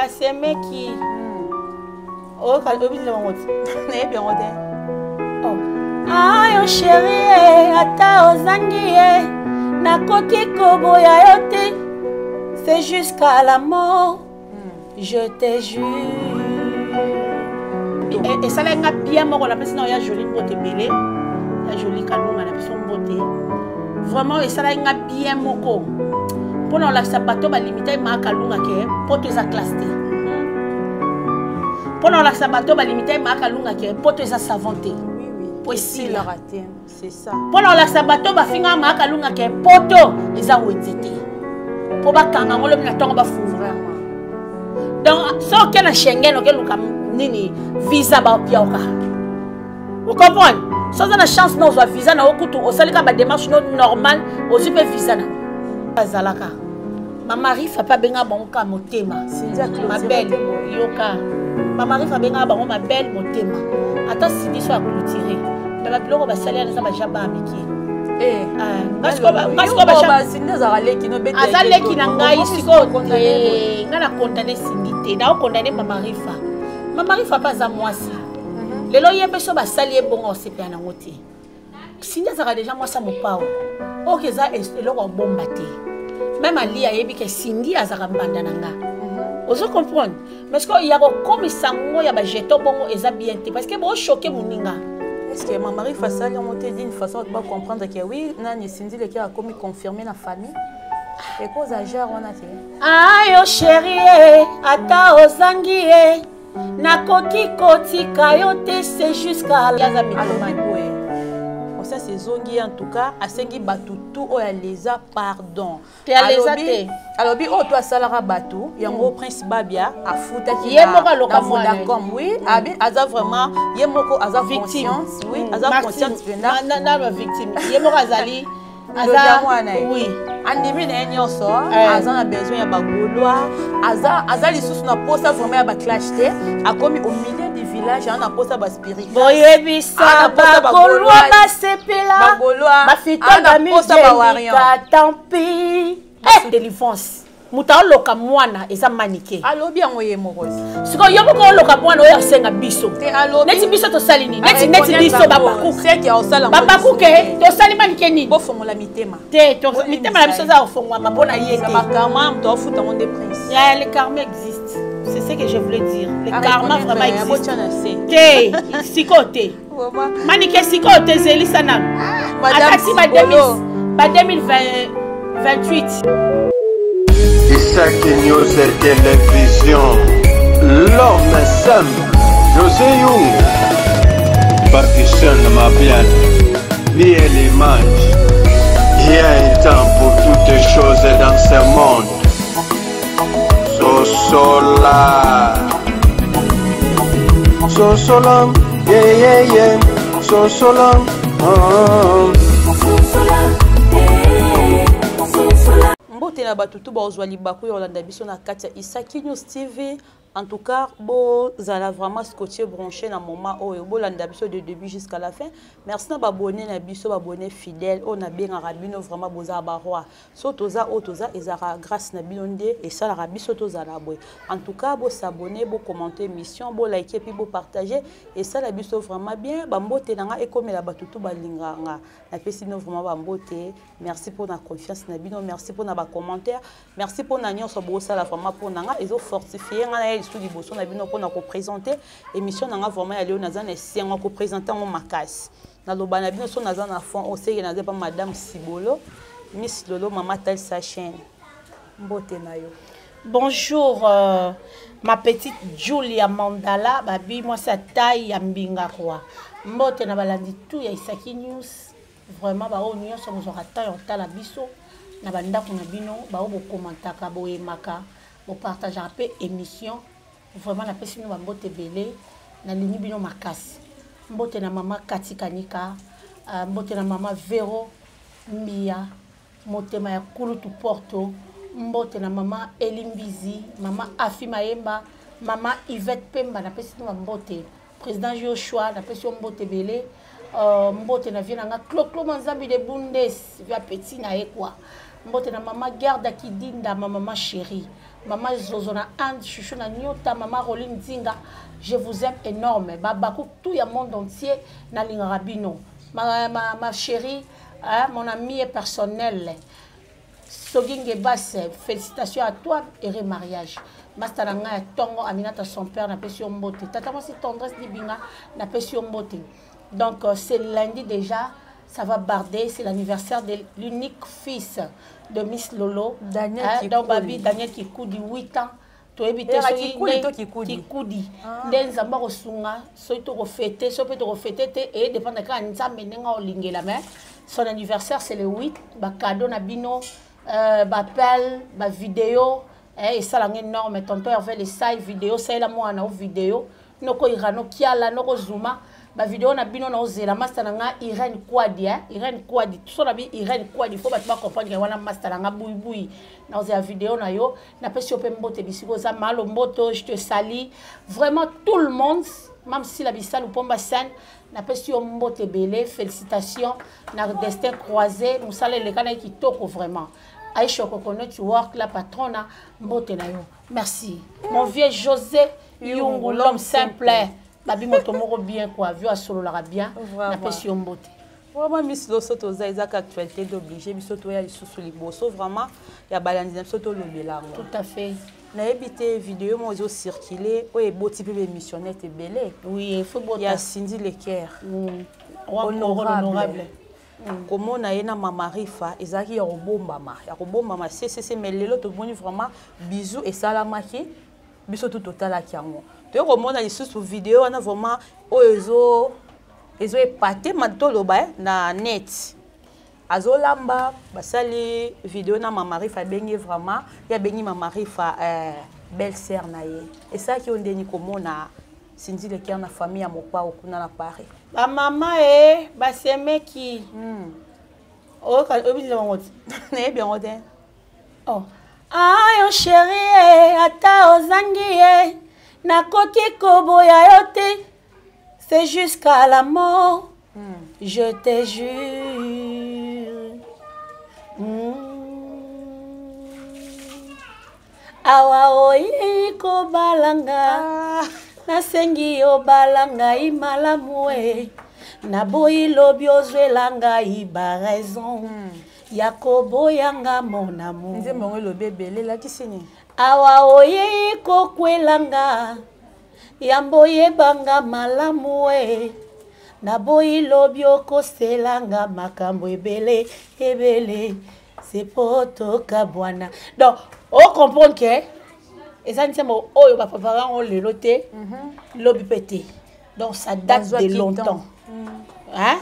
Semeki. Oyoka oyebi nzembo yango te? Nayebi yango te. Oh. Ayo chérie, ata ozangi ye, nakoki koboya yo te. C'est jusqu'à la mort, je te jure. Esalaki nga bien moko, napesi na ya Jolie mbote ebele, ya Jolie Kalunga, napesi mbote. Vraiment esalaki nga bien moko mpona kolakisa bato balimita ye Makalunga ke poto eza classe te, mpona kolakisa bato balimita ye Makalunga ke poto eza savon te, po esila, mpona kolakisa bato bafingaka Makalunga ke poto eza wenze te, mpo bakanga yango lobi na ntongo bafungola. Donc so oke na Schengen, okeluka nini, visa bapiauka, ocomprendre? So oza na chance na ozwa visa na yo, kutu osali kaka badémarche no normal, ozwi mpe visa na azalaka. Mama Rifa mpe abengaka bango kaka motema mabele. Yoka, Mama Rifa abengaka bango mabele motema. Ata sidi so aclôture me babiloko basali wana eza baja baa mike. Aza leki na ngai sikoyo te, ngai na condamne Sindi te, naokondamne Mama Rifa. Mama Rifa mpe aza mwasi. Lelo ye mpe so basali ye bongo, osepela nango te. Sindi azalaka deja mwasi ya mopao, oyo eza eloko ya bomba te. Même Ali ayebi ke Sindi azalaka mbanda na nga, ozo comprendre? Mais sikoyo ya kokomisa ngo ya bajeton bongo eza bien te, parce que bochoke moninga. Est-ce que Mama Rifa asali yango te d'une façon ba comprendre que oui, nani, Cindy Leke akomi confirmé na famille, ekoza genre wana te? Ayo chérie, ata ozangi ye, nakoki kotika yo te, c'est jusqu'à aza mythomane boye. Conscience ezongi. En tout cas asengi bato tu oyo aleza pardon. Te, aleza te. Alobi oyo to asalaka bato yango, Prince Babia afutaki ye moko aloka. Vodacom, oui. Abi aza vraiment ye moko aza conscience, oui, aza conscience mpenza na bavictime. Ye moko azali aza mwana, oui, andimi na ye nyonso. Aza na besoin ya bagaulois, aza lisusu na posa vraiment ya baclash te. Akomi au milieu du village, aza na posa baspirit. Boyebisa bagaulois basepela, bafitoposa bawarion. Tant pis, délivrance. Moto aoloka mwana eza Manike. Alobi yango ye moko. Sikoyo yo moko oloka mwana oyo asenga biso neti biso tosali nini? Neti biso babakuke tosali Manike nini? Bofongola mitema. Te, mitema na biso eza kofongwama mpo na ye te. Bakarma, moto afuta ngo nde Prince. Ya, le karma existe, c'est ce que je voulais dire, le karma vraiment existe. Te, sikoyo te, Manike, sikoyo te, zelisa nanu ata ti ba 2028. Isaki News Télévision, l'homme simple, José Young, Pakistan Mabian, ni l'image. Il y a un temps pour toutes choses dans ce monde. Sosola. Sosola, yeah. Sosola, oh. Mbote na bato tu bazwa libaku ya kolanda biso na kati ya Isaki News TV. En tout cas bozala vraiment scotché, branché na moment oyo, bolanda biso de début jusqu'à la fin. Merci na baabonné na biso, baabonné fidèle oyo nabengaka bino vraiment bozala baroi. So toza oyo toza, ezalaka grâce na bino nde esalaka biso tozala boye. En tout cas bosabonne, bokommente émission, bolike, puis bopartage, esala biso vraiment bien. Bambote na nga ekomela bato tu balingaka nga, napesi bino vraiment bambote. Merci mpona confiance na bino, merci mpona bacommentaire, merci mpona nyonso bosala vraiment mpona nga. Ezofortifie nga na ye lisusu liboso na bino mpona koprésente émission na nga. Vraiment ya lelo naza na esengo koprésente yango makasi. Naloba na bino, so naza na fond oseke, naza pa Madame Sibolo, Miss Lolo, mama talisa chaîne. Mbote na yo. Bonjour, ma petite Julia Mandala, babi mwasi ya taille ya mbinga kwa. Mbote na balandi tu ya Isaki News. Vraiment baoyo nyonso bozwaka temps ya kotala biso na bandako na bino, baoyo bokomantaka, boyemaka, bopartageaka mpe émission, vraiment napesi bino bambote ebele, nalingi bino makasi. Mbote na mama Kati Kanika, mbote na mama Vero Mbia motema ya kulutu Porto, mbote na mama Elimbizi, mama Afi Mayemba, mama Yvette Pemba, napesi bino bambote. Président Joshua, napesi yo mbote ebele. Mbote na vie na nga Cloclo Manzambi de Bundes, via petit na ye kwa. Mbote na mama Gerda Kidinda, ma mama chérie. Mama Zozo na Inde, Chouchou na Nyota, Mama Roline Nzinga, je vous aime énorme. Babaku tout ya monde entier nalingaka bino. Ma chérie, hein, mon ami et personnel. Sogi Ngebas, félicitations à toi et remariage. Master na ngai ya tongo Aminata son père napesi yo mbote. Tata mwasi Tendresse Dibinga napesi yo mbote. Donc c'est lundi déjà, ça va barder, c'est l'anniversaire de l'unique fils de Miss Lolo. Daniel Hein, Kikuli. donc babi Daniel Kikudi 8 ans. Toyebi te Era soki Kikuli nde to Kikudi? Kikudi. Ah. Nde Nzambe akosunga, soki tokofete, soki mpe tokofete te, eye dépendre kaka Nzambe ndenge aolingela, mais son anniversaire c'est le 8, ba cadeau na bino, ba appel, ba vidéo, eh, esalanga énorme. Tonton Hervé Lesai, vidéo, salela mwana o vidéo, noko Irano Kiala, noko Zuma, ba vidéo na bino na ozela master na nga Irène Kwadi, hein, Irène Kwadi, tout ça na bi Irène Kwadi, faut bato ba comprendre que wana master na nga bui bui. Na ozela vidéo na yo, na pesi yo pe mbote bisiko za malo mboto, je te salue. Vraiment tout le monde, même si la bisal ou pomba sen, na pesi yo mbote belé, félicitations na destin croisé, musala eleka na kitoko vraiment. Aisha Kokono, tu work la patronne, mbote na yo. Merci. Mon vieux José Yungu, l'homme simple. Babi moto moko bien quoi, vieux asololaka bien, Vraiment. na pesi yo mbote. Vraiment Miss Loso toza ezaka actualité d'obligé biso toya lisusu liboso vraiment ya balandi na biso tolobela yango. Tout à fait. Nayebi te vidéo moko ezo circuler oyo eboti mpe bémissionnette ebele. Oui, il faut bota. Ya Cindy Leker. Honorable. Honorable. Komona ye na Mama Rifa ezalaki ya kobombama, ya kobombama CCC, mais lelo tomoni vraiment bisou esalamaki biso tu totalaki yango. Toye komona lisusu vidéo wana vraiment oyo ezo epate ma toloba, eh, na net. Azolamba basali vidéo na Mama Rifa, abengi vraiment, ye abengi Mama Rifa, belle sœur na ye. Esalaki yo ndeni komona Cindy Leker na famille ya Mopao kuna na Paris? Ba mama e basemeki. Oyoka, oyebi nzembo yango te? Nayebi yango te. Oh. Ayo chérie, ata ozangi ye, nakoki koboya yo te, c'est jusqu'à la mort. Je te jure. Awa oyi kobalanga. Nasengi yo bala ngai malamu e. Naboyi lobi ozwela ngai ba raison. Ya koboyanga mon amour. Nzembo yango elobi ebele, elakisi nini? Awa oyei kokwelanga, yambo oyebanga malamu e. Naboyi lobi okoselanga makambo ebele ebele, c'est po tokabwana. Donc o comprendre que eza nzembo oyo bapapaka yango lelo te, lobi mpe te. Donc ça date de Bazwaki longtemps. temps. Hein?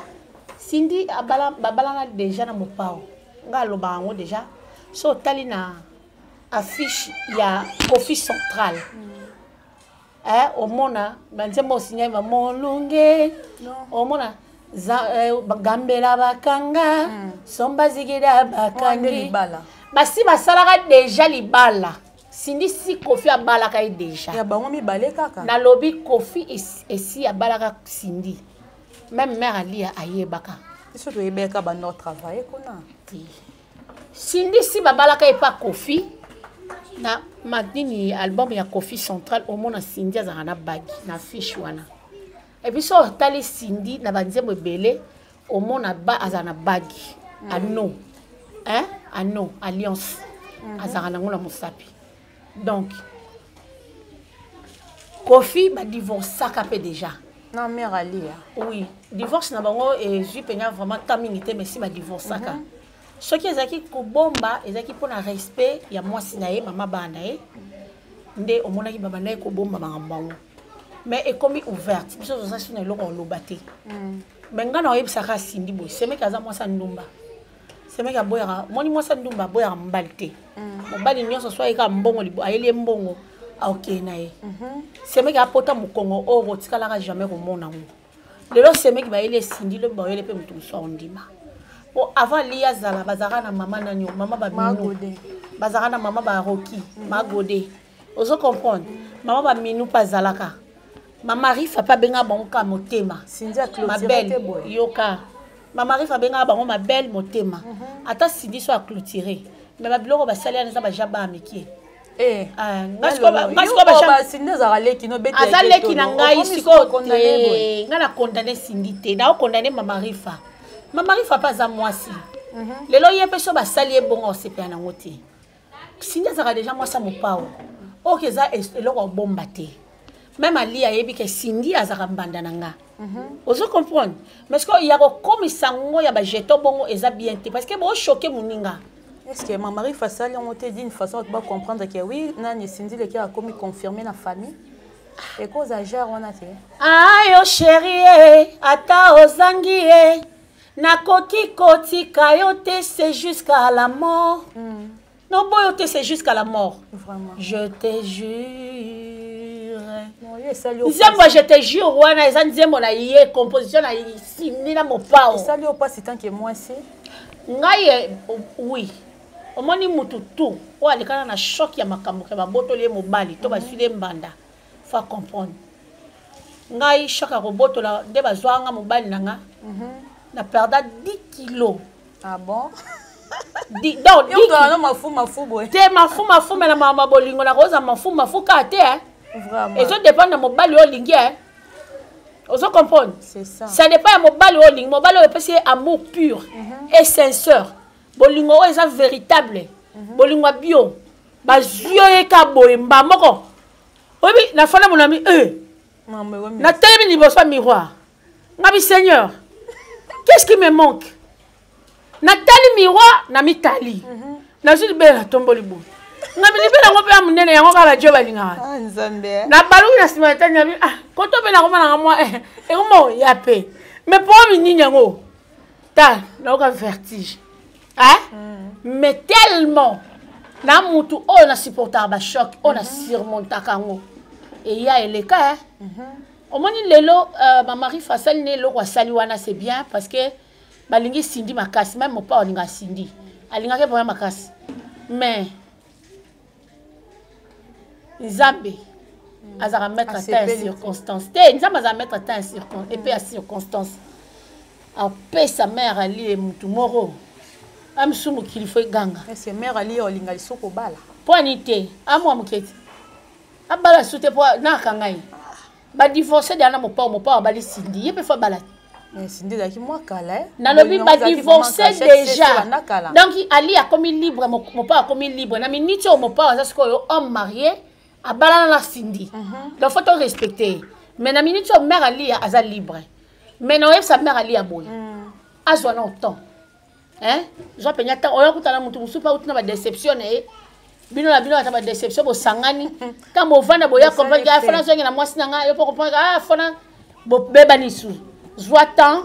Cindy babalana déjà na Mopao. Nga alobaka yango déjà. So otali na affiche ya Kofi Central. Hein, omona banzembo osinyai ba molunge. Non. Omona za, gambela bakanga, somba zigida bakangi. Wana libala. Basi basalaka déjà libala. Cindy si Kofi abalaka ye déjà. Ya bango mibale kaka. Nalobi Kofi esi abalaka Cindy. Même mère Alia ayebaka. Biso toyebaka ba nord travailler kuna. Ti. Cindy si babalaka ye pa Kofi na madini album ya Kofi Central, omona Cindy azalaka na bagi na fiche wana. Et puis so otali Cindy na banzembo ebele, omona ba azalaka na bagi. Ano. Hein? Ano, alliance. Azalaka nango na mosapi. Donc Kofi ba divorçaka pe déjà. Non, mère Alia. Oui, divorce na bango ezwi mpenza vraiment temps mingi te, mais si ba divorçaka. Soki ezalaki kobomba, ezalaki mpona respect ya mwasi na ye, mama bana na ye, nde omonaki babanda ye kobomba makambo yango. Mais ekomi ouverte, biso toza so na eloko oloba te. Mais nga na oyebisaka Cindy boye, semeki aza mwasi ya ndumba. Semeki aboyaka, moni mwasi ya ndumba aboyaka mobali te. Mobali nyonso so ayeka mbongo libo, ayeli ye mbongo, aokee na ye. Semeki apota mokongo oyo kotikalaka jamais komona yango. Lelo semeki bayeli ye Cindy, lobi bayeli mpe moto mosusu akondima. Po avant li azala, bazalaka na mama nani oyo, mama ba Minou. Magode. Bazalaka na mama ba Rocky, Magode. Ozo comprendre? Mama ba Minou mpe azalaka. Mama Rifa mpe abengaka bango kaka motema. Cindy a clôturé Ma belle, te boye. yoka. Mama Rifa abengaka bango ma belle motema. Ata Cindy so a clôturé. Mais ba biloko basali wana eza ba ja ba mike. Eh. Ah, aza leki na ngai sikoyo te, ngai na condamne Cindy te, nao condamne Mama Rifa. Mama Rifa mpe aza mwasi. Lelo ye mpe so basali ye bongo, osepela nango te. Cindy azalaka deja mwasi ya mopao oyo eza eloko ya bomba te. Même Ali ayebi ke Cindy azalaka mbanda na nga. Ozo comprendre? Mais sikoyo ya kokomisa yango ya bajeton bongo eza bien te, parce que bochoke moninga. Est-ce que Mama Rifa asali yango te d'une façon bato bacomprendre ke oui, nani, Cindy leki akomi confirmé na famille, ekoza genre wana te? Ayo chérie, ata ozangi ye, nakoki kotika yo te, c'est jusqu'à la mort. Noboyo te, c'est jusqu'à la mort. Vraiment. Je te jure. Non, ye esali yo. Nzembo "Je te jure" wana eza nzembo na ye, composition na Cindy na mopao. Esali yo mpasi tant que mwasi? Ngai oui, omoni mutu tu oyo alekana na choc ya makambo ke babotoli ye mobali to baswili ye mbanda, faut comprendre ngai. Choc ya kobotola nde bazwanga mobali na nga, na perda 10 kilo. Ah bon? Donc yo moto wana mafu mafu boye. Te, mafu mafu, me na makambo ya bolingo nakoza mafu mafu kaka te, eh. Vraiment. Ezodépendre na mobali oyo olingi, eh. Ozo comprendre? C'est ça. Ça dépend ya mobali oyo olingi, mobali oyo epesi ye amour pur et sincère, bolingo oyo eza véritable, bolingo ya bio. Bazwi yo ye ka boye mba moko, oyebi, nafanda monami e Maman, ekomi. Natelemi liboso ya miroir, ngabi: "Seigneur, qu'est-ce qui me manque?" Natali miroir, na mitali, nazwi libele, natomboli boye, ngabi: "Libele yango mpe ya monene, yango kaka badio balingaka." Ah, Nzambe. Nabaluki na nsima, natali, nabi: "Ah, koto mpe nakomonanga mwa ekoma oya mpe, mais po nini yango ta nayoka vertige, hein?" Mais tellement na mutu oyo na supportaka bachoc oyo, na surmontaka yango, eya eleka, eh. Omoni lelo Mama Rifa asali ne eloko asali wana, c'est bien, parce que balingi Cindy makasi. Même mopao alingaka Cindy, alingaki vraiment makasi. Mais Nzambe azalaka maître ata ya Asepeli te. circonstance te. Nzambe azalaka maître ata ya epe ya circonstance. Apesa mare ali mutu moko amisu mokili fo eganga. Est-ce que mare Ali olinga lisusu kobala? Mpo ani te, amwa moke te, abala su te, mpo naka ngai badivorce deya na mopao. Mopao abali Cindy, ye mpe fo abala te. Mais Cindy ezalaki mwa kala, eh. Nalobi Bolingo ezalaki badivorce vraiment cachette, déjà. banda kala. Donc Ali akomi libre, mopao akomi libre na miniti oyo. Mopao aza sikoyo homme marié, abalana na Cindy, donc faut to respecter. Mais na miniti oyo mare Alia aza libre. Mais na oyebisa mare Alia boye: azwa na temps, hein, zwa mpenza temps oyo akutana motu mosusu mpe auti na badéception na ye. Bino na bino ata badéception, bosangani, ntango bovanda boya comprendre: "Ah, fona zonge na mwasi na ngai." Yo mpo comprendre: "Ah, fona bobebani su." Zwa temps,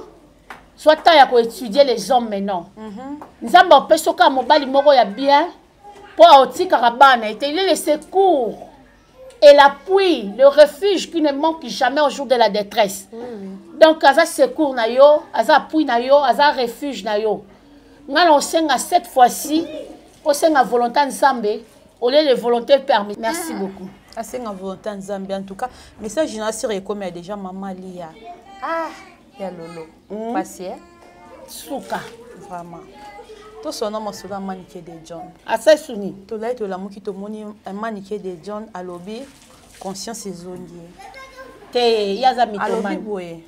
zwa temps ya koétudier les hommes. Maintenant Nzambe apesi oka mobali moko ya bien mpo aotikaka bana ete il est le secours et l'appui, le refuge qui ne manque jamais au jour de la détresse. Donc aza secours na yo, aza appui na yo, aza refuge na yo. Ngai na osenga cette fois-ci, osenga volonté Nzambe au lieu de volonté permis. Merci beaucoup. Asenga volonté Nzambe. En tout cas, message na sir ekomi ya déjà Mama Lia. Ah, ya lolo pasi, eh? Suka. Vraiment, tosona masolo ya Manike de John. Asa suni. Tolai, tolamuki, tomoni Manike de John alobi conscience ezongi ye. Te, ye aza Alobi mythomane. boye,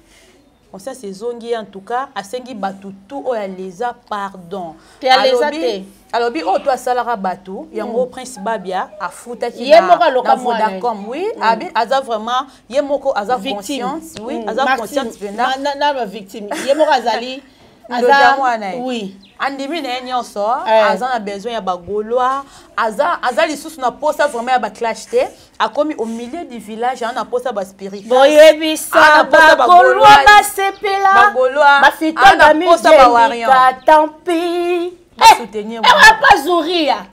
conscience ezongi ye. En tout cas, asengi bato tu oyo aleza pardon. Te, aleza te. Alobi oyo to asalaka bato yango, Prince Babia afutaki Ye moko aloka na mwana ye. Vodacom. Oui, abi aza vraiment ye moko aza Victime. conscience, oui, aza Martine, conscience mpenza. Na ba victime, ye moko azali Ndoki ya mwana ye. Oui. Andimi na ye nyonso. Eh. Aza na besoin ya bagaulois, aza lisusu na posa vraiment ya baclash te. Akomi au milieu du village, aza na posa baspiritas. Boyebisa bagaulois basepela. Bagaulois, bafito aza na posa bawarrior. bamijendika, tant pis. Basoutenir. Ewa pazuria.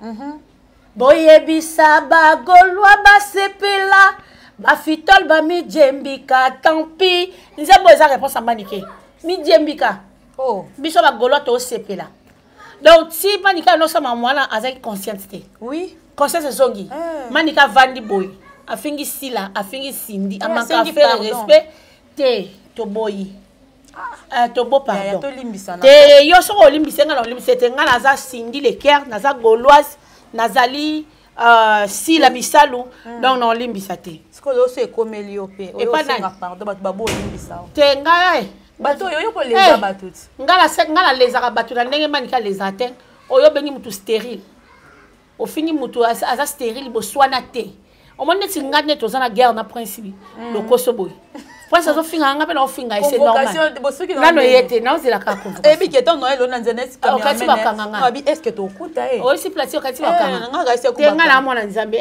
Boyebisa bagaulois basepela, bafitole bamijembika, tant pis. Nzembo eza réponse ya Manike midiembika. Oh. Biso bagaulois tosepela. Donc ti Manika anosama mwana, azalaki consciente te. Conscience ezongi. Eh. Manika avandi boye, afingi Sila, afingi Cindy, amaka asengi affaire pardon. respect te. Toboyi. Tobo Ya pardon tolimbisana. Te, yo soki olimbisi nga, na olimbisi te. Nga naza Cindy Le Cœur, naza gauloise, nazali Sila Bisalu. Donc naolimbisa te. Sikoyo oso ekomeli yo mpe Epa nani? oyosenga pardon, bato babolimbisa yo. Te, ngai Bato oyo yo koleza bato ti. Nga nalezaka bato na ndenge Manike alezaka te. Oyo obengi mutu stérile, ofingi mutu aza stérile, boswana te. Omoni neti nga nde toza na guerre na Prince Lokoso boye. Prince azofinga nga mpe naofinga ye, c'est normal. Convocation, bosoki na Nano ndenge. ye te, naozelaka convocation. Eyebi ke ntango noyelo na nzela neti Ah, okati cameraman, bakanga nga. abi est ce que tokuta ye? Oyisi plati, okati bakanga. Nga kasi Te, nga na mwana Nzambe,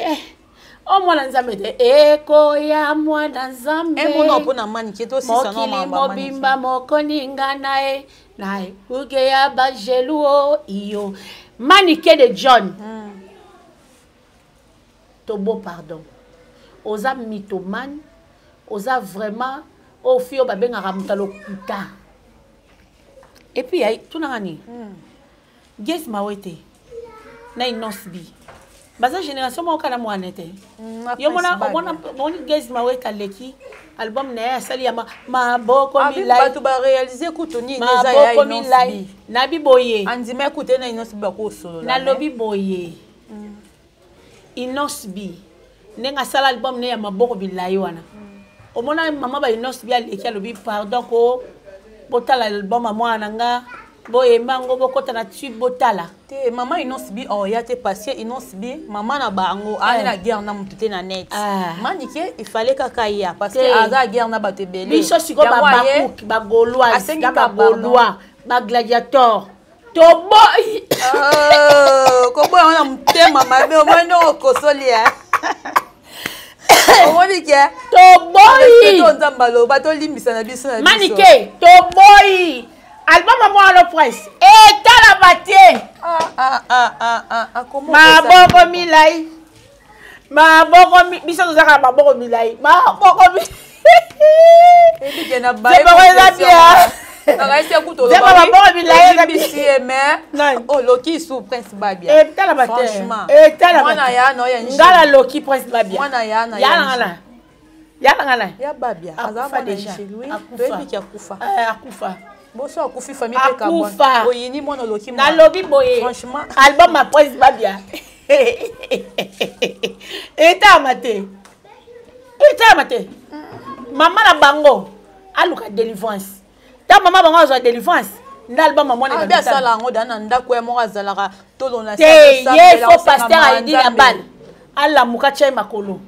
o mwana Nzambe te, ekoya mwana Nzambe. Emona mpona Manike tosisa. Mokili mobimba mokoninga na ye na ekuke ya bajelu o iyo. Manike de John, tobo pardon, oza mythomane, oza vraiment oyo fi oyo babengaka moto alokuta. Et puis ya tunaka nini? Ges Mawete na Innoss'B baza génération moko kala mwana te. Yo mona, omona, omoni Ges Mawete aleki album na ye asali ya maboko milai. Bato baréalise kutu nini eza ya Maboko milai. Innoss'B. Nabi boye. Andima kutu ye na Innoss'B bakosolola. Nalobi boye, Innoss'B ndenge asala album ne ya maboko bilai wana, omona mama ba Innoss'B aleki alobi: "Pardon ko, botala album ya mwana na nga, boyemba yango, bokɔta na tube, botala." Te, mama Innoss'B oya te, parce que Innoss'B, mama na bango aza na guerre na motu te na net. Ah. Manike, il fallait kaka ya parce que Te. aza guerre na bato ebele. Biso sikoyo Yango aye, babakuki, bagauloise asengi na ka bagaulois, bagladiator, toboyi. Oh, koboya wana motema mabe. Omoni ndenge okosoli ya omoni ke Toboyi. To Nzambe aloba tolimbisa na biso na biso. Manike, toboyi album ya mwana Prince etalama te. Ah, ah, ah, ah, ah, ah, comment okosala? Maboko milai, maboko biso tozaka na maboko milai, maboko Ebi ke na Nzembo eza bien. Nakayisi kutu. Nzembo maboko milai eza bien. Olimbisi ye, mais Nani? oloki su Prince Babia. Etalama te. Franchement. Etalama Mwana te. ya na oya. Nga naloki Prince Babia. Mwana ya na Ya ya na nga na ya na nga na Ya Babia aza Akufa mwana déjà. Njili. Akufa. Toyebiki akufa. Akufa. Boso akufi, famille mpe Akufa. kabwana oyini mwana, oloki mwana. Nalobi boye, Franchement. album ya Prince Babia etalama te, etalama te. Mama na bango aluka délivrance. Ntango mama bango azwa délivrance, nde album ya mwana Abi ebanda. asala yango da na ndako ya moko, azalaka tolona. Te, ye fo pasteur ayedi na bale, alamuka, tia ye makolo.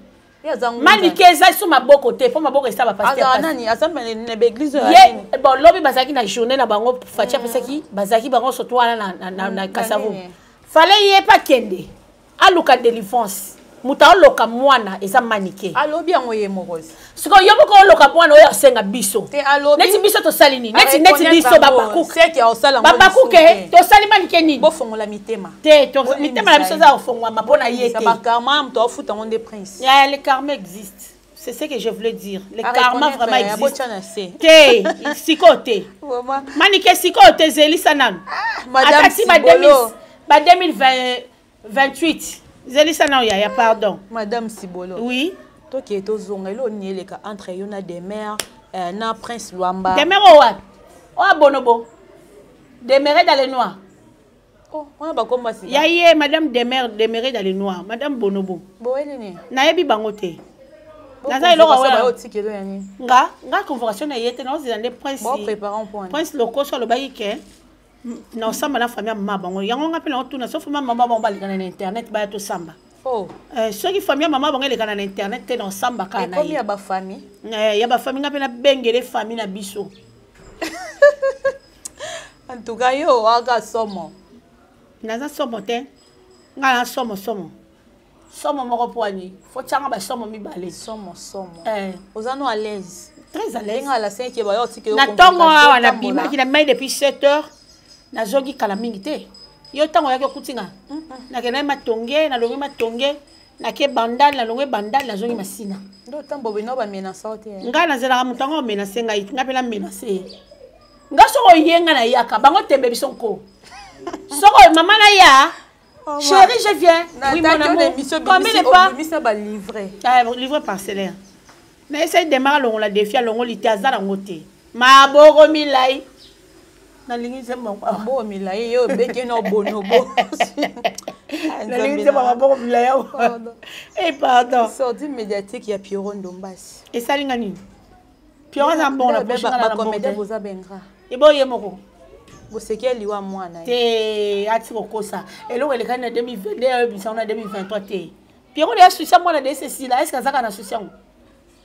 Manike eza so maboko te, mpo maboko esa Azala bapasteur. nani? Aza na baeglise ya Ye nini? bon, lobi bazalaki na journée na bango, Faci apesaki, bazalaki bango surtout wana na Kasavu. Nini? Fale ye mpe akende aluka délivrance. Moto aoloka mwana eza Manike. Alobi yango ye moko. Sikoyo yo moko oloka mwana oyo asenga biso. Te, alobi. Neti biso tosali nini? Neti biso babakuke, seke osala yango babakuke lisusu te. tosali Manike nini? Bofongola mitema. Te, mitema na biso eza kofongwama mpo na ye te. Bakarma, moto aofuta yango nde Prince. Yeah, le karma existe. C'est ce que je voulais dire. Le A karma reconnaître, vraiment existe. botya na se. Te, sikoyo te. Vraiment. Manike, sikoyo te, zelisa nanu. Madame Ata ti ba Sibolo. 2000 ba 2028. Zelisa nanu yaya, pardon. Madame Sibolo. Oui. Tokee, tozonga elo nini eleka entre yo na Demer, na Prince Lwamba? Demeure oyo wapi? Oyo bonobo. Demeure dans le noir. Oh, wana bakomba sika. Ya ye madame Demeure, demeure dans le noir. Madame Bonobo. Boyeli nini? Nayebi bango te. Naza eloko oyo. Otikelo ya nini? Nga convocation na ye te, naozela nde Prince. Boprépare mpo. Prince Lokoso alobaki ke na osamba na famille ya mama bango. Yango nga mpe naotuna so famille ya mama bango balekana na internet, baya tosamba. Oh. Soki famille ya mama bango elekana na internet te, na osamba kaka na Ekomi ye. ya bafamille. Ya bafamille, nga mpe nabengele famille na biso. En tout cas yo aka somo. Naza somo te, nga na somo somo somo moko po ani fo tianga basomo mibale. Somo somo. Eh. Oza no à l'aise? Très à l'aise. Ndenge alasenki bayo otikelo. Na ntongo awa nabimaki na mai depuis 7 heures, nazongi kala mingi te. Yo ntango oyaki okuti nga nakendaki Matonge, nalongwi Matonge, nake Bandal, nalongwi Bandal, nazongi Masina. Nde otambo bino bamenasa o te? Ngai nazelaka moto yango omenase ngai, ngai mpe namenase ye. Nga soki oye, ngai nayaka bango tembe biso nko soko mama na ya chéri, je viens, oui mon amour, combien de pas? Obimisa balivre. Ah, livre parcellaire na essaye démarre, alongola défi, alongoli te, aza nango te. Maboko milai. Nalingi nzembo maboko milai yo obeki na bonobo. Nalingi nzembo maboko milai. Eh pardon. Sortie médiatique ya Pierrot Ndombasi. Esali nga nini? Pierrot aza mbongo na poche nga na mbongo. Boza bengra. Ebo ye moko. Boseki ya liwa mwana. Te ati kokosa. Eloko elekani na 2022 ayebisa na 2023 te. Pierrot ya souci mwana de ceci là, est-ce qu'azaka na souci yango?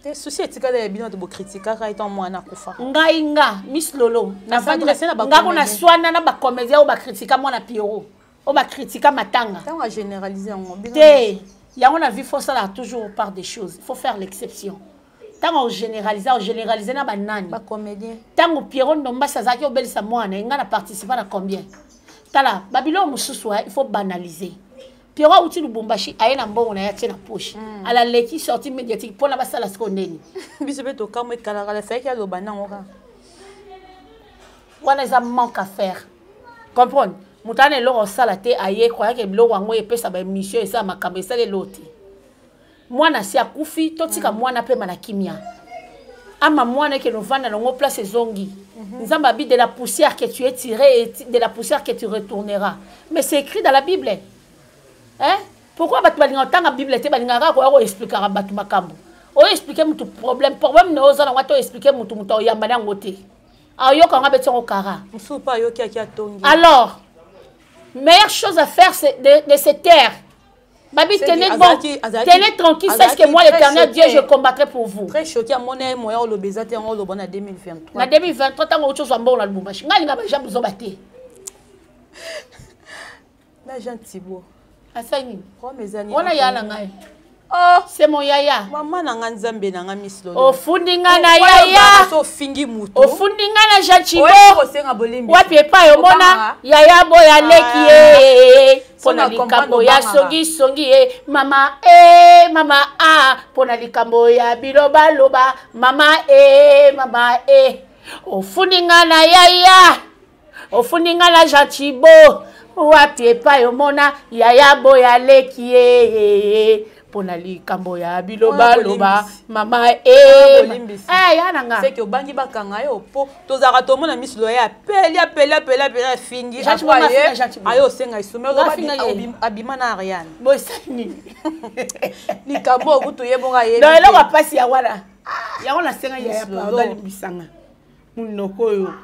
Te souci etikala ya bino to bokritikaka etant mwana akufa. Ngai nga Miss Lolo nga ko na swana na ba comédien oyo bakritika mwana Pierrot, oyo bakritika matanga. Ntango agénéralise yango te, yango na vie faut salaka toujours par des choses, il faut faire l'exception. Ntango ogénéralise, ogénéralise na banani? Bacomédien. Ntango Pierrot Ndombasi azalaki obelisa mwana, ngai na participa na combien? Tala babiloko mosusu, il faut banaliser. Pierrot auti Lubumbashi, aye na mbongo na ye atie na poche. Alaleki sortie médiatique mpona basala sikoyo ndeni. Biso mpe tokamwa ekalakala efalaki aloba nango kaka. Wana eza manque à faire. Comprendre? Moto ana eloko osala te, aye croyake biloko yango epesa baémission, esala makambo, esala eloko te. Mwana si akufi, totika mwana pema na kimia. Ama mwana eke novanda nango place ezongi. Nzambe abi de la poussière que tu es tiré et de la poussière que tu retourneras. Mais c'est écrit dans la Bible. Hein? Pourquoi bato balingaka kotanga Bible te, balingaka kaka koya koexplikaka bato makambo? Oyo explike mutu problème, problème na oyo oza nango ata oexplike mutu, mutu aoyamba na yango te. Ayoka yango abeti yango kara. Mosusu mpe ayoki aki atongi. Alors, meilleure chose à faire, c'est de se taire. Babi, tenez bon, tenez tranquille, sache que moi, l'Éternel Dieu, je combattrai pour vous. Très choqué, à mon avis, moi, on l'obésa, on l'obésa en 2023. Na 2023, tant que tu as bon, la Lubumbashi. Nga linga ba jambe zo baté. Na Jean Thibault. Asani. Promesse ani. Wana ya na ngai. Oh, c'est mon yaya. Maman na nga nzambe na nga Miss Lolo. Ofundi nga na yaya. Ofingi mutu. Ofundi nga na Jean Thibault. Osenga bolimbi. Wapi epai omona yaya boya leki ye. Pona likambo ya songi songi ye mama e mama a, pona likambo ya biloba loba mama e mama e. Ofundi nga na yaya. Ofundi nga na Jean Thibault. Wapi epai omona yaya boya leki ye. Pona likambo ya biloba loba mama e. Eh ya na nga. C'est que obangi bakanga yo po tozaka tomona Miss Loya apeli apeli apeli apeli afingi ayo osenga isume abima na Ariane. Bosani. Likambo okutu ye bonga ye. Non eloko pasi ya wana. Yango nasenga yaya pardon limbisanga. Munoko oyo.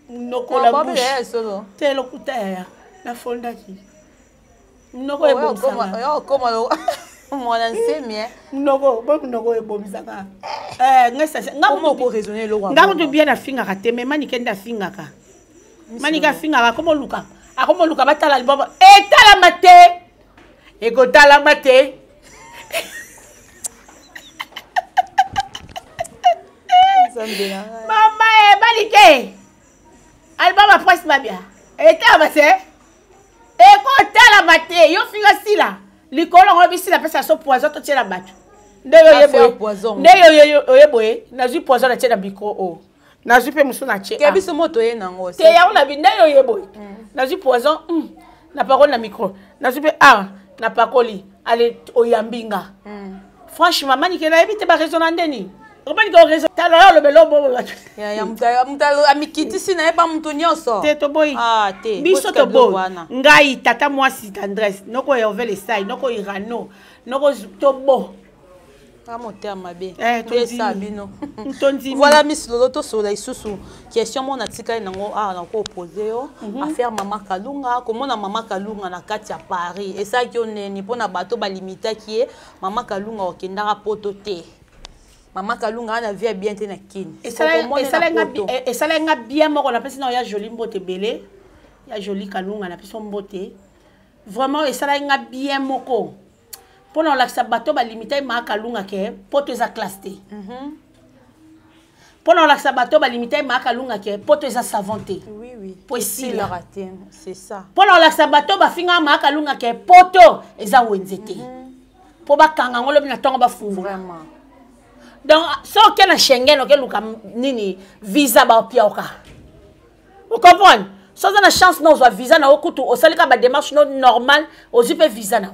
Munoko la bouche. Te lokuta yaya. Nafondaki. Munoko ebomisanga. Oyo okoma mwana nsemi. Munoko, bo munoko ebomisanga. Eh ngai sasa nga moko raisonner eloko. Nga mutu bien afingaka te, mais Manike nde afingaka. Manike afingaka akoma luka. Akoma luka batala album. Etalama te. Ekotalama te. Mama e Manike. Album ya Prince Babia. Etalama te. Ekotalama te. Yo finga sila. Likolo ngo bisila pesa so poison to tiela bato. Nde yo yeboye. Nde yo yo boye, nazwi poison na tiela micro o. Nazwi pe musu na tie. Ke biso moto ye nango. Te yango na bi nde yo yeboye. Nazwi poison na pakoli na micro. Nazwi pe a na pakoli. Allez oyambi nga. Franchement Manike na yebi te ba raison na ndeni. Manike o raison. Tala yo lobelo bobo bato. Ya ya mutu amikitisi na ye ba mutu nyonso. Te toboyi. Ah te. Biso toboyi. Ngai tata mwasi tendresse, noko Hervé Lesai, noko Irano, noko tobo. Ah motema mabe. Eh tosa bino. Tondimi. Voilà Miss Lolo tosola isusu. Question mona tikali nango ah na ko poser yo. Affaire mama Kalunga, komona mama Kalunga na kati ya Paris. Esaki yo neni pona bato ba limitaki ye mama Kalunga okendaka poto te. Mama Kalunga ana vie bien te na Kin. Esala nga bien moko na pesi na ya joli mbote belé. Ya joli Kalunga na pesi mbote. Vraiment esala nga bien moko. Pona olakisa bato ba limita ma Kalunga ke poto eza classe te. Pona olakisa bato ba limita ma Kalunga ke poto eza savon te. Oui oui. Po esila raté, c'est ça. Pona olakisa bato ba finga ma Kalunga ke poto eza wenze te. Po ba kanga ngolo bina tongo ba fungola. Vraiment. Donc so ke na Schengen oke luka nini visa ba pioka. Vous comprenez? So za na chance na ozwa visa na okutu osalika ba démarche no normal ozwi pe visa na.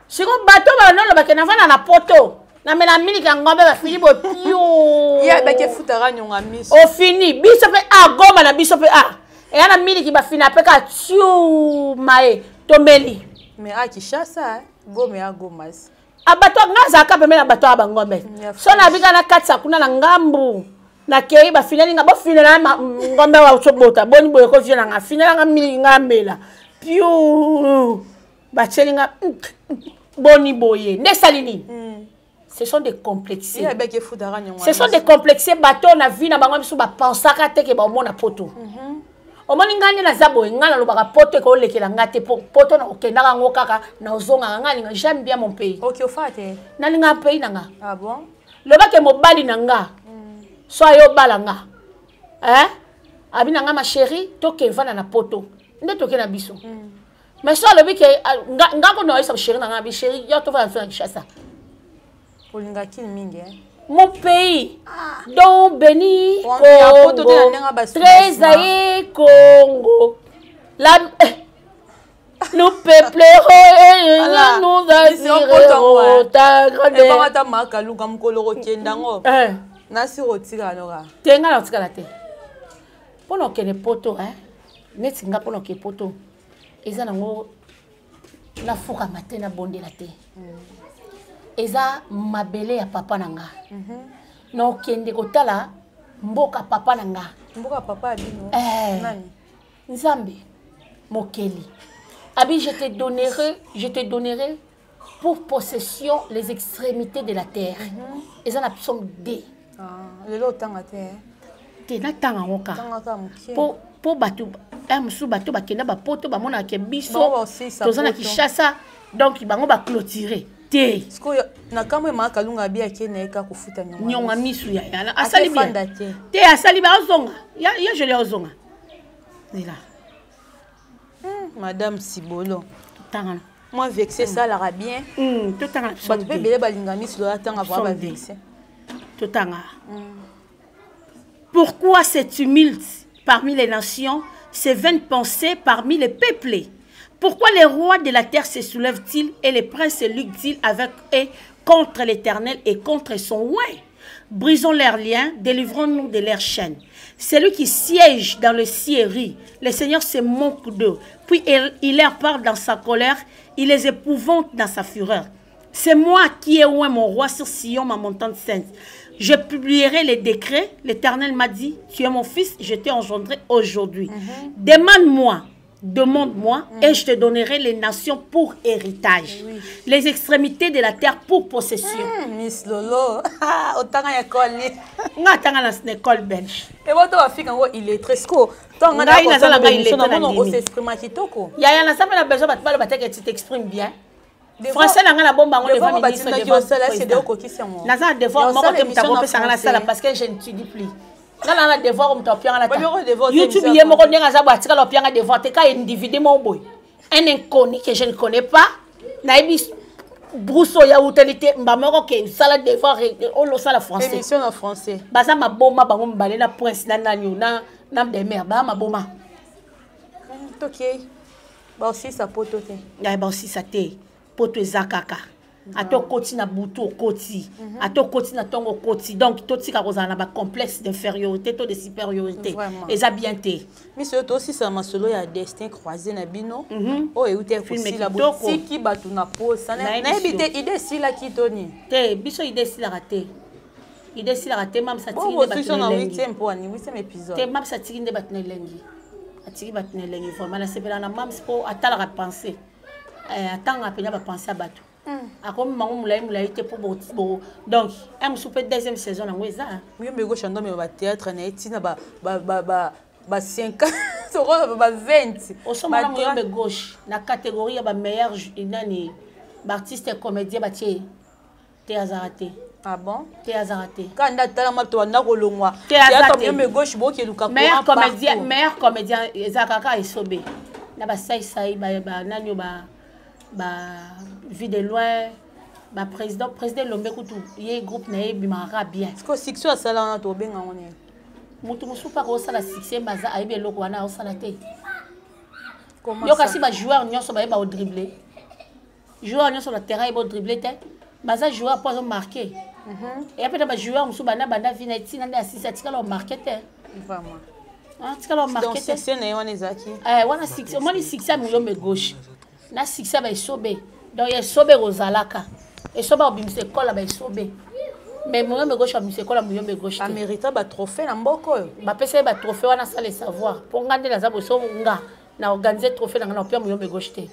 Siko bato ba nolo ba ke na vana na poto. Namela miliki ya ngombe bafini boye pio. Ye abaki efutaka nyonga miso. Ofini biso mpe a goma na biso mpe a eya na miliki bafina mpe ka tiu maye tomeli. Mais a Kinshasa goma ya gomas. A bato nga azalaka pembeni na bato ya bangombe. So nabika na katisa kuna na ngambu. Nakei bafineli nga bofinela ngombe wa osobota boni boye kovie na nga finela nga miliki nga mela piu. Batieli nga boni boye nde esali nini? Ce sont des complexés. Ce sont des complexés bato na vie na bango biso bapensaka te ke baomona poto. Omoni ngai nde naza boye, ngai nalobaka poto ekolekela ngai te, poto na okendaka yango kaka na ozongaka ngai alinga j'aime bien mon pays. Okay, ofate. Nalinga pays na nga. Ah bon? Lobake mobali na nga. So ayo bala nga. Hein? Abi na nga ma chérie, toke vanda na poto. Nde toke na biso. Mais so alobi ke nga ko na oyesa chérie na nga bi chérie yo to vanda na Kinshasa. Olinga kini mingi hein? Mon pays, ah. Don béni Congo, très aïe Congo. La, nous peuplerons, nous assurerons ta grandeur. Ebaka makaluka mokolo kokenda ngo. Nasi kotika loka. Te nga na kotikala te. Pona okende poto hein. Neti nga pona okende poto. Eza nango nafukama te nabondela te. Eza mabele ya papa na nga. Na okende kotala mboka papa na nga. Mboka papa ya bino? Nani? Nzambe mokeli. Abi, je te donnerai pour possession les extrémités de la terre. Eza na psaume D. Ah, lelo otanga te. Te natanga yango kaka. Po po bato mosusu bato bakenda bapoto bamonaka ke biso toza na Kinshasa, donc bango baclôturer te. Sikoyo na kamwe mama Kalunga abi ake na ye kaka kofuta nyonga misu ya ya asali bien te, asali bien, azonga ya ya joli azonga nzela. Madame Sibolo. Tanga. Moi vexé esalaka bien. Totanga. Bato mpe ebele balinga misu lola tanga vraimen bavexe. Totanga. Pourquoi ce tumulte parmi les nations, ces vaines pensées parmi les peuples? Pourquoi les rois de la terre se soulèvent-ils et les princes luttent-ils avec eux contre l'Éternel et contre son oint? Brisons leurs liens, délivrons-nous de leurs chaînes. Celui qui siège dans le ciel rit. Le Seigneur se moque d'eux. Puis il leur parle dans sa colère, il les épouvante dans sa fureur. C'est moi qui ai oint mon roi sur Sion, ma montagne sainte. Je publierai les décrets. L'Éternel m'a dit, tu es mon fils, je t'ai engendré aujourd'hui. Demande-moi, demande-moi, et je te donnerai les nations pour héritage. Oui. Les extrémités de la terre pour possession. Miss Lolo, otanga école ni. Nga tanga na école belge. Et bon, toi, fille, quand il est très sco. Toi, ngai naza na ngai illettré na ndimi. Osexprime kitoko. Yaya naza mpe na besoin bato baloba te que tu t'exprimes bien. Français na ngai na bomba yango devant ministre, devant président. Naza na devoir moko te moto akopesa ngai nasala parce que je ne t'dis plus. Nga na devoir moto apianga na ta YouTube ye moko ndenge aza boye atikala opianga devoir te ka individu moko boye, un inconnu que je ne connais pas, nayebi brousse oyo awuteli te mba moko ke sala devoir olosala français. Émission na français. Baza maboma bango mibale na prince na nani oyo na demer baa maboma. Tokei baosisa poto te. Ngai baosisa te, poto eza kaka ata okoti na butu okoti, ata okoti na ntongo okoti. Donc totika kozala na bacomplexe d'infériorité to de supériorité, eza bien te. Miso oyo tosisa masolo ya Destin croisé na bino oyo euti kosila, botiki bato na posa. Nayebi te idée esilaki to nini. Te, biso idée esilaka te, idée esilaka te. Mamisa atiki nde bato na elengi te. Mamisa atiki nde bato na elengi, atiki bato na elengi vraiment. Nasepelaka na mams mpo atalaka pensée, atangaka mpenza bapensée ya bato. Akomi mango molai molai te mpo donc un mosusu mpe deuxième saison nango eza. Muyombe Gauche andome bathéâtre na ye ntina ba 5 sokolo ba 20. Osomona Muyombe Gauche na catégorie ya bameilleur nani, baartiste comédien batie te, azalaka te. Ah bon? Te, azalaka te. Ka nda talama to banda kolongwa théâtre Muyombe Gauche bokeluka. Meilleur comédien, meilleur comédien ezalaka kaka Esobe na basaisai banani oyo ba Vie de loin, baprésident, président Elombe kutu ye groupe na ye ebimaka kaka bien. Siko succès asala wana tobenga ngo nini? Motu mosusu mpe akosala succès baza ayebi eloko wana aosala te. Yo kasi bajoueur nyonso bayeba odrible, joueur nyonso na terrain yeba odrible te. Baza joueur mpo azo marqué. Eya mpe na bajoueur mosusu banda banda vi na etina nde asisi atikala omarqué te. Vraiment. Atikala omarqué te. Succès na ye wana ezalaki wana succès, omoni succès ya Muyombe Gauche na succès ya baesobe. Donc esobe ekozalaka, esobe akobimisa ekole ya baesobe, mais Muyombe Gauche abimisa ekole ya Muyombe Gauche te. Amérita batrophée na mboka oyo. Bapesa ye batrophée wana, asala savoir mpo nga nde naza boso, nga na organise trophée na nga na opia Muyombe Gauche te,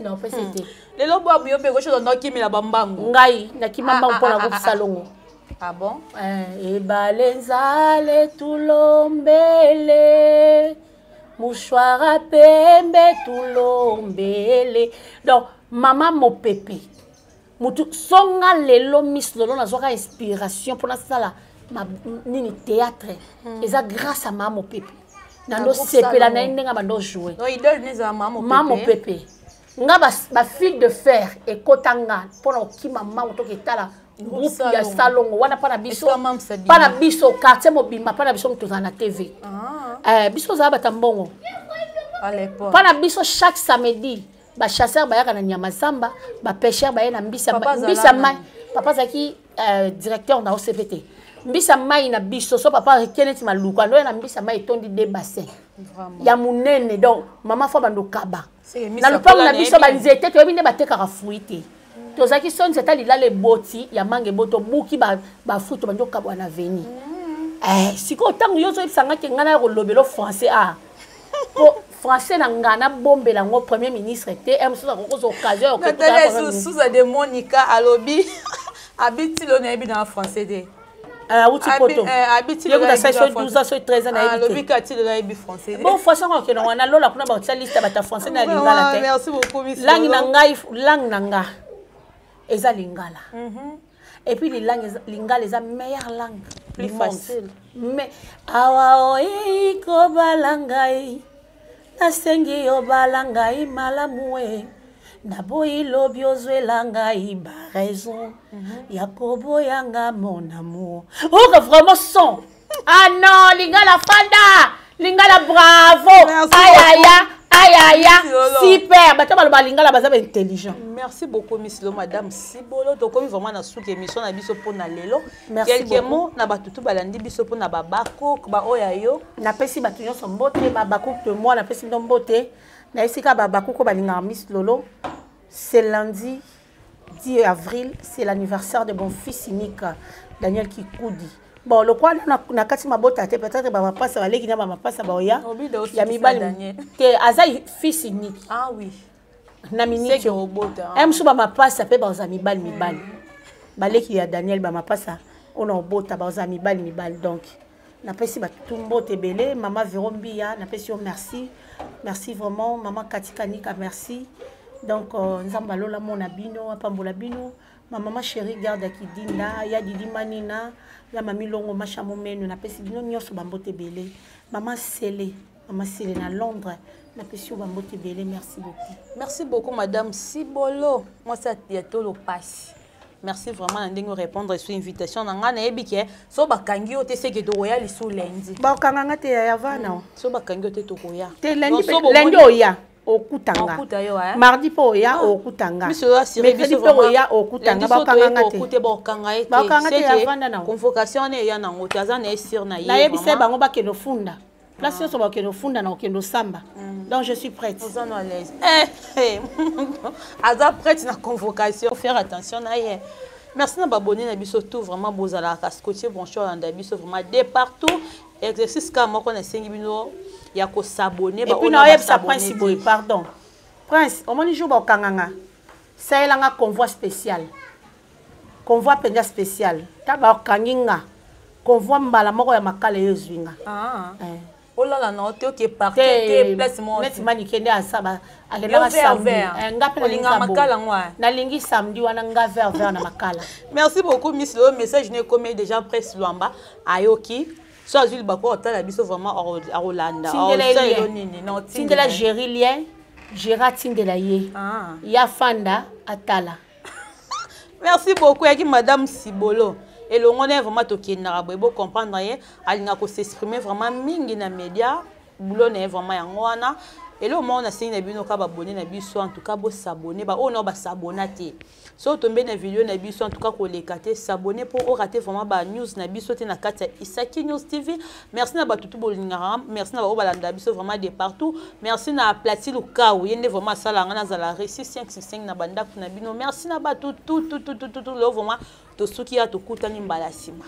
na opesa te. Lelo bwa Muyombe Gauche ozondo okimela bambangu. Ngai nakima mbangu mpo na groupe Salongo. Ah bon? Ebale nzale tulombele, mouchoir pembe tulombele. Donc mama mopepe mutu songa lelo Miss Lolo nazwaka inspiration mpo nasala nini, théâtre. Eza grâce à mama mopepe nando sepela na ye ndenge bando joue. Mama mopepe nga bafil de fer ekota nga mpona kokima mbangu toki etala groupe ya Salongo wana mpa na biso, mpa na biso quartier mobimba, mpa na biso moto ozala na TV. Biso ozala bata mbongo mpa na biso. Chaque samedi bachasseur bayaka na nyama zamba, bapêcheur baye na mbisa, mbisa mai. Papa azalaki directeur na OCPT, mbisa mai na biso. So papa ake neti maluku, andoya na mbisa mai etondi de bassin ya monene. Donc mama fo bando kaba na lopango na biso banzete, toyebi nde batekaka fruit te. Tozalaki so nzete lilala eboti ya manga, eboti, obuki bafruit, tobandi okabwa na veni. Sikoyo ntango yo ozoyebisanga ke ngai naya kolobela français, a po français na ngai nabombela yango premier ministre te, e mosusu akokozwa occasion. Ya Suza de Monica alobi abitilo nayebi na français te. Awuti poto, yekuta sai so 12 ans, so 13 ans, nayebi te. Alobi kati lelo ayebi français. Bon, français ngo okende wana lola kuna bakotia liste bata français na lingala te. Merci beaucoup, Miss. Langue na ngai, langue na nga eza lingala. Et puis lingala eza meilleure langue. Plus facile. Mais awa oyei kobala ngai, nasengi yo bala ngai malamu e, naboyi lobi ozwela ngai baraison ya koboyanga mon amour. Oyoka vraiment son. Ah non, lingala fanda, lingala bravo. Ayaya ayaya, super. Bato baloba lingala baza baintelligent. Merci beaucoup, Miss Lo, madame Sibolo. Tokomi vraiment na suki émission na biso mpona lelo. Quelques mots na bato tu balandi biso mpona babako baoyo ya yo. Napesi bato nyonso mbote, babako de moi, napesi bino mbote na esika babakuko balingaka Miss Lolo. C'est lundi 10 avril, c'est l'anniversaire de mon fils unique Daniel Kikudi. Bon, lokwa na kati mabota te, peut-être bamapasa baleki na bamapasa baoya ya mibali te, aza fils unique. Ah oui. Na minute mosusu bamapasa mpe baza mibali mibali, baleki ya Daniel, bamapasa oyo na obota baza mibali mibali. Donc napesi bato tu mbote ebele. Mama Vero Mbia, napesi yo merci, merci vraiment. Mama Katikanika, merci. Donc Nzambe alola mona bino, apambola bino. Ma mama chérie Garde Kidinda, ya Didi Manina, ya mami Longo Masha Momeno, napesi bino nyonso bambote ebele. Mama Sele, mama Sele na Londres, napesi yo bambote ebele. Merci beaucoup. Merci beaucoup, madame Sibolo, mwasi ya tolo pasi. Merci vraiment na ndenge répondre sur invitation na ngai. Nayebi ke so bakangi yo te, seke tokoya lisu lundi. Bakokanga nga te, ya vana. So bakangi yo te, tokoya. Te, lundi oya okutanga, mardi mpo oya okutanga, mercredi mpe oya okutanga. Bakanga nga te. Bakokanga ye. Bakanga te, avanda na Convocation wana eya nango te, aza na ye sire na ye. Nayebisa bango bakende ofunda place nyonso, bakende ofunda na kokende osamba. Donc je suis prête. Oza no à l'aise, aza prête na convocation, faire attention na ye. Merci na babone na biso tout, vraiment bozalaka scotché branché, olanda biso vraiment de partout. Exercice kaka moko nasengi bino ya kos'abonner. Et puis naoyebisa Prince boye, pardon Prince, omoni jour bakokanganga, salelanga convoi spécial, convoi mpenza spécial. Ta bakangi nga, convoi mbala moko ya makala eyo ezwi nga. Olala na te, oke parquet te, place moko neti manike nde asaba akendaka samedi, nga mpe olinga makala ngo. Nalingi samedi wana nga vert vert na makala. Merci beaucoup, Miss Lolo. Message ne ekomi déjà, Presse Lwamba ayoki, so azwi libako otala biso vraiment, akolanda. Tindela Géri lien, Géra tindela ye ya fanda atala. Merci beaucoup. Yaki madame Sibolo elongo na ye, vraiment tokendaka boye, bocomprendre ye, alingaka kos'exprimer vraiment mingi na média, boulot na ye vraiment yango wana. Eloko moko nasengi na bino kaka babone na biso, en tout cas bosabone, baoyo nao basabona te. Soki otombe na video na biso, en tout cas koleka te, s'abonner mpo orate vraiment ba news na biso te na kati ya Isaki News TV. Merci na bato tu bolingaka, merci na baoyo balanda biso vraiment de partout. Merci na Plati Lukau, ye nde vraiment asala nga nazala réussi 565 na bandako na bino. Merci na bato tout tout tout tout tout. Lelo vraiment tosuki ya, tokutani mbala nsima.